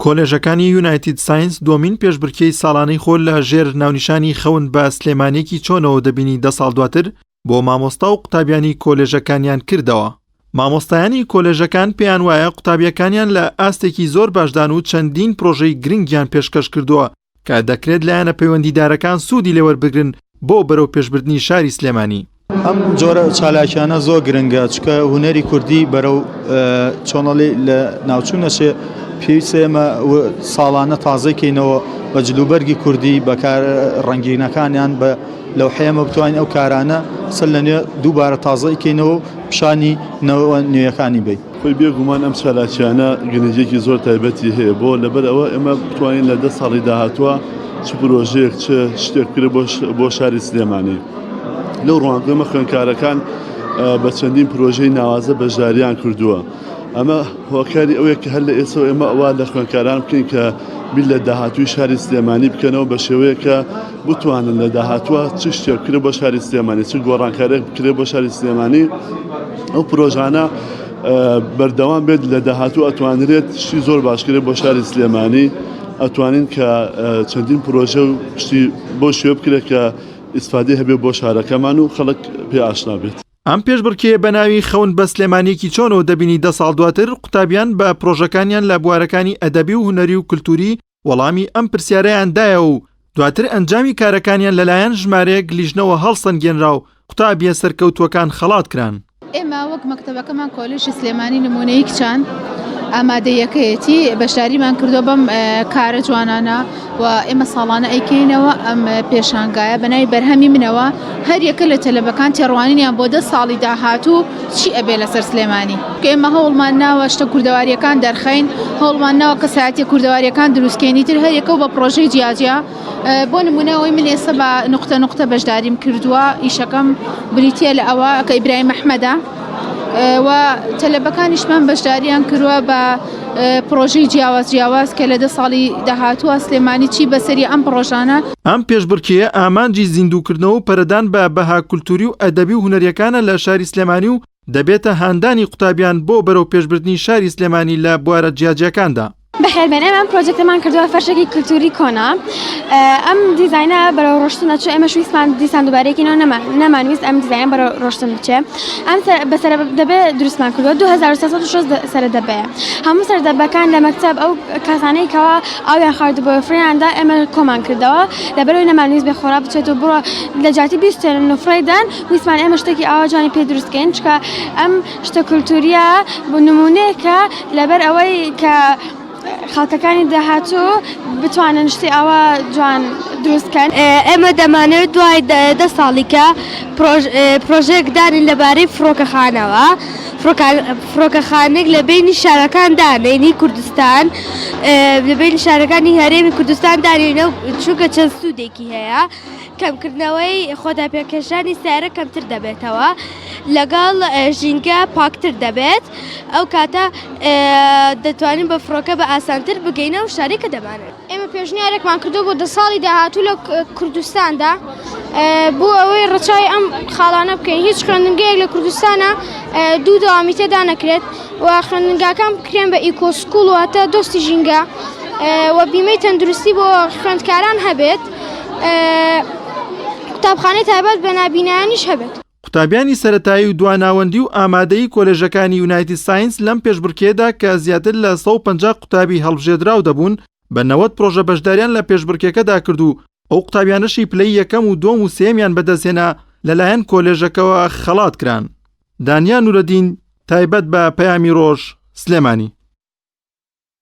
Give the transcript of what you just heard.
کۆلێژەکانی یونایتید ساینس دووەمین پێشبرکێی ساڵانەی خۆ لە ژێر ناونیشانی خەون بە سلێمانیەکی چۆنەوە دەبینی دە ساڵ دواتر بۆ مامۆستا و قوتابیانی کۆلێژەکانیان کردەوە. مامۆستایانی کۆلێژەکان پێیان وایە قوتابیەکانیان لە ئاستێکی زۆر باشدان و چەندین پرۆژەی گرنگیان پێشکەش کردووە کە دەکرێت لایەنە پەیوەندیدارەکان سوودی لێوەربگرن بۆ بەرەوپێشبردنی شاری سلێمانی. ئەم جۆرە چالاکیانە زۆر گرنگە چونکە هونەری کوردی بەرەو چۆنەڵی لە ناوچوو نەچێ پێویستە ئێمە ساڵانە تازەی کەینەوە بە جلوبەرگی کوردی بەکار ڕەنگینەکانیان بە لەوحەی ئێمە بتوانین ئەو کارانە سەر لە نوێ دووبارە تازەی کەینەوە و پیشانی نەوە نوێیەکانی بەین. خۆی بێ گومان ئەم چالاکیانە گرنگیەکی زۆر تایبەتی هەیە بۆ لەبەر ئەوە ئێمە بتوانین لە دە ساڵی داهاتووە چ پرۆژەیەک چ شتێک بکرێت بۆ شاری سلێمانی لەو ڕوانگەمە خوێندکارەکان بە چەندین پرۆژەی ناوازە بەشداریان کردووە ئەمە هۆکاری ئەوەیە کە هەر لە ئێسەوە ئێمە ئەوە لە خوێندکاران بکەین کە بیر لە داهاتووی شاری سلێمانی بکەنەوە بە شێوەیە کە بتوانن لە داهاتووە چ شتێک بکرێت بۆ شاری سلێمانی چ گۆڕانکاریەک بکرێت بۆ شاری سلێمانی ئەو پرۆژانە بەردەوام بێت لە داهاتوو ئەتوانرێت شتی زۆر باشکرێت بۆ شاری سلێمانی ئەتوانین کە چەندین پرۆژە و شتی بۆ شوێ بکرێت کە ئیسفادەی هەبێت بۆ شارەکەمان و خەڵک پێ ئاشنا بێت. ئەم پێشبڕکێیە بە ناوی خەون بە سلێمانییەکی چۆنەوە دەبینی دە ساڵ دواتر قوتابیان بە پرۆژەکانیان لە بوارەکانی ئەدەبی و هونەری و کلتوری وەڵامی ئەم پرسیارەیان دایەوە و دواتر ئەنجامی کارەکانیان لەلایەن ژمارەیەک لیژنەوە هەڵسەنگێنرا و قوتابییە سەرکەوتووەکان خەڵات کران. ئێمە وەک مەکتەبەکەمان کۆلێژی سلێمانی نمونەیی کچان ئامادەیەکەیەتی بەشداریمان کردووە بەم کارە جوانانە و ئێمە ساڵانە ئەیکەینەوە ئەم پێشانگایە بە ناوی بەرهەمی منەوە هەر یەکە لە تەلەبەکان تێڕوانینیان بۆ دە ساڵی داهاتوو چی ئەبێ لەسەر سلێمانی کە ئێمە هەوڵمان ناوە شتە کوردەواریەکان دەرخەین هەوڵمان ناوە کەسایەتیە کوردەواریەکان دروستکەین تر هەر یەکە و بە پرۆژەی جیاجیا بۆ نمونە ئەوەی من ئێستا بە نقطە نقطە بەشداریم کردووە ئیشەکەم بریتە لە ئەوە کە ئیبراهیم ئەحمەدە و تەلەبەکانیشمان بەشداریان کردووە بە پرۆژەی جیاواز جیاواز کە لە دە ساڵی داهاتووە سلێمانی چی بەسەری ئەم پرۆژانە. ئەم پێشبڕکێیە ئامانجی زیندووکردنەوە و پەرەدان بە بەها کولتووری و ئەدەبی و هونەرییەکانە لە شاری سلێمانی و دەبێتە هاندانی قوتابیان بۆ بەرەوپێشبردنی شاری سلێمانی لە بوارە جیاجیاکاندا. بەخێربێن ئێمە ئەم پرۆجێکتەمان کردووە فەرشێکی کلتوری کۆنە ئەم دیزاینە بەرەو ڕۆشتن ئەچێ ئێمەش ویستمان دیسان دووبارەیەکینەوە نەما نەمان ویست ئەم دیزاینە بەرەو ڕۆشتن بچێ ئەم بە سەرە دەبێ دروستمان کردووە 2360 سەرە دەبەیە هەموو سەردەبەکان لە مەکتەب ئەو کەسانەی کەوا ئاویان خواردبووە فریاندا ئێمە کۆمان کردەوە لەبەرەوەی نەمان ویست بێ خۆرا بچێت و بڕۆ لە جیاتی بیستێنن و فڕێدان ویستمان ئێمە شتێکی ئاوا جوانی پێ دروست کەین چکە ئەم شتە کولتوریە بۆ نمونەیەکە لەبەر ئەوەی کە خەڵکەکانی داهاتوو بتوانن شتی ئاوا جوان دروست کەن. ئێمە دەمانەوێت دوای دە ساڵی کە پرۆژەیەک دانێین لەبارەی فڕۆکەخانەوە، فڕۆکەخانەیەک لە بەینی شارەکان دانێین هی کوردستان، لە بەینی شارەکانی هەرێمی کوردستان دانێینەوە چونکە چەند سوودێکی هەیە. کەمکردنەوەی خۆداپێکێشانی سەیارە کەمتر دەبێتەوە لەگەڵ ژینگە پاکتر دەبێت ئەو کاتە دەتوانین بە فڕۆکە بە ئاسانتر بگەینە و شارێک کە دەمانێت. ئێمە پێشنیارێکمان کردو بۆ دە ساڵی داهاتوو لە کوردستاندا بۆ ئەوەی ڕەچاوی ئەم خاڵانە بکەین هیچ خوێندنگەیەک لە کوردستانە دوو دەوامی تێدا نەکرێت و خوێندنگاکان بکرێن بە eco school واتە دۆستی ژینگە و بیمەی تەندروستی بۆ خوێندکاران هەبێت. قوتابخانەی تایبەت بە نابینایانیش هەبێت. قوتابیانی سەرەتایی و دواناوەندی و ئامادەیی کۆلێژەکانی یونایتد ساینس لەم پێشبڕکێیەدا کە زیاتر لە 150 قوتابی هەڵبژێردراو دەبوون بە 90 پرۆژە بەشداریان لە پێشبڕکێکەدا کرد و ئەو قوتابیانەشی پلەی یەکەم و دووەم و سێیەمیان بەدەستهێنا لەلایەن کۆلێژەکەوە خەڵات کران. دانیا نورەدین، تایبەت بە پەیامی ڕۆژ، سلێمانی.